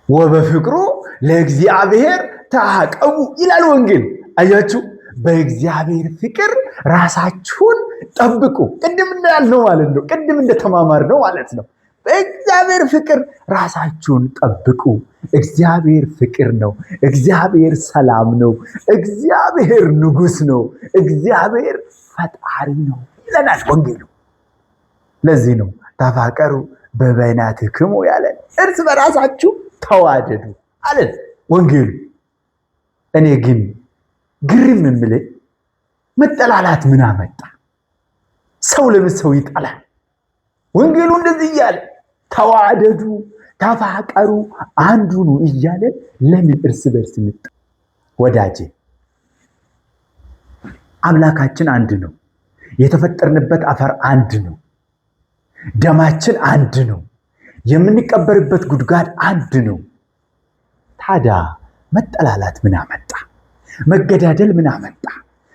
ወበፍቅሩ ለእግዚአብሔር ተዓቀቡ ይላል ወንጌል። አያችሁ፣ በእግዚአብሔር ፍቅር ራሳችሁን ጠብቁ። ቅድም እንዳልነው ማለት ነው። ቅድም እንደተማማርነው ማለት ነው። በእግዚአብሔር ፍቅር ራሳችሁን ጠብቁ። እግዚአብሔር ፍቅር ነው። እግዚአብሔር ሰላም ነው። እግዚአብሔር ንጉሥ ነው። እግዚአብሔር ፈጣሪ ነው ይለናል ወንጌሉ። ለዚህ ነው ተፋቀሩ በበይናትክሙ ያለን፣ እርስ በራሳችሁ ተዋደዱ አለን ወንጌሉ። እኔ ግን ግርም የምለኝ መጠላላት ምን አመጣ? ሰው ለምን ሰው ይጠላል? ወንጌሉ እንደዚህ እያለ ተዋደዱ፣ ተፋቀሩ፣ አንዱ ነው እያለ ለምን እርስ በርስ እንጣ? ወዳጄ አምላካችን አንድ ነው። የተፈጠርንበት አፈር አንድ ነው። ደማችን አንድ ነው። የምንቀበርበት ጉድጓድ አንድ ነው። ታዲያ መጠላላት ምን አመጣ? መገዳደል ምን አመጣ?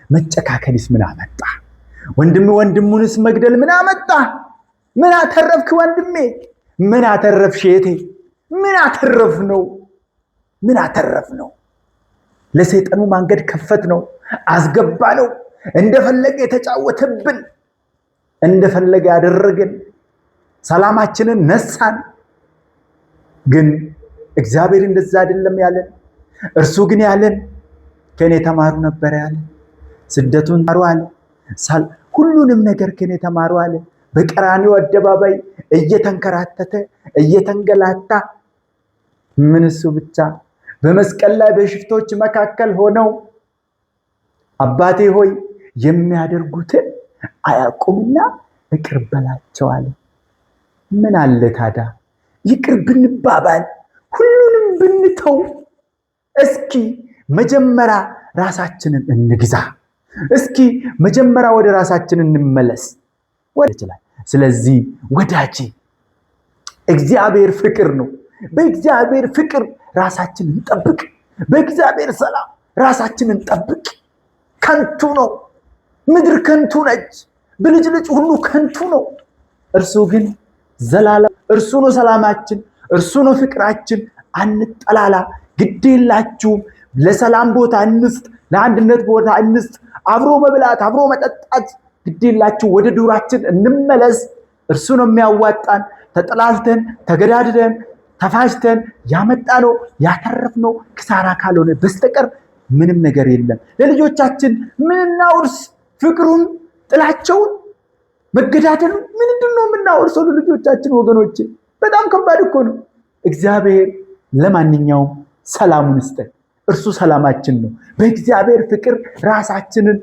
መጨካከልስ ምን አመጣ? ወንድም ወንድሙንስ መግደል ምን አመጣ? ምን አተረፍክ ወንድሜ? ምን አተረፍሽ እህቴ? ምን አተረፍ ነው? ምን አተረፍ ነው? ለሰይጣኑ መንገድ ከፈት ነው፣ አስገባ ነው። እንደፈለገ የተጫወተብን፣ እንደፈለገ ያደረግን፣ ሰላማችንን ነሳን። ግን እግዚአብሔር እንደዛ አይደለም ያለን። እርሱ ግን ያለን ከኔ ተማሩ ነበር ያለን። ስደቱን ተማሩ አለ። ሁሉንም ነገር ከኔ ተማሩ አለ። በቀራንዮ አደባባይ እየተንከራተተ እየተንገላታ፣ ምን እሱ ብቻ፣ በመስቀል ላይ በሽፍቶች መካከል ሆነው አባቴ ሆይ የሚያደርጉትን አያውቁምና ይቅር በላቸው አለ። ምን አለ ታዲያ ይቅር ብንባባል፣ ሁሉንም ብንተው? እስኪ መጀመሪያ ራሳችንን እንግዛ። እስኪ መጀመሪያ ወደ ራሳችን እንመለስ ይችላል። ስለዚህ ወዳጄ እግዚአብሔር ፍቅር ነው። በእግዚአብሔር ፍቅር ራሳችንን እንጠብቅ። በእግዚአብሔር ሰላም ራሳችንን እንጠብቅ። ከንቱ ነው ምድር፣ ከንቱ ነች። ብልጭልጭ ሁሉ ከንቱ ነው። እርሱ ግን ዘላለም፣ እርሱ ነው ሰላማችን፣ እርሱ ነው ፍቅራችን። አንጠላላ፣ ግድ የላችሁም። ለሰላም ቦታ እንስጥ፣ ለአንድነት ቦታ እንስጥ። አብሮ መብላት፣ አብሮ መጠጣት፣ ግድ የላችሁ። ወደ ዱራችን እንመለስ። እርሱ ነው የሚያዋጣን። ተጠላልተን፣ ተገዳድለን፣ ተፋጅተን ያመጣነው ያተረፍነው ክሳራ ካልሆነ በስተቀር ምንም ነገር የለም። ለልጆቻችን ምን እናውርስ? ፍቅሩን፣ ጥላቸውን፣ መገዳደሉን ምንድን ነው የምናወርሰው ለልጆቻችን? ወገኖቼ በጣም ከባድ እኮ ነው። እግዚአብሔር ለማንኛውም ሰላሙን ይስጠን። እርሱ ሰላማችን ነው። በእግዚአብሔር ፍቅር ራሳችንን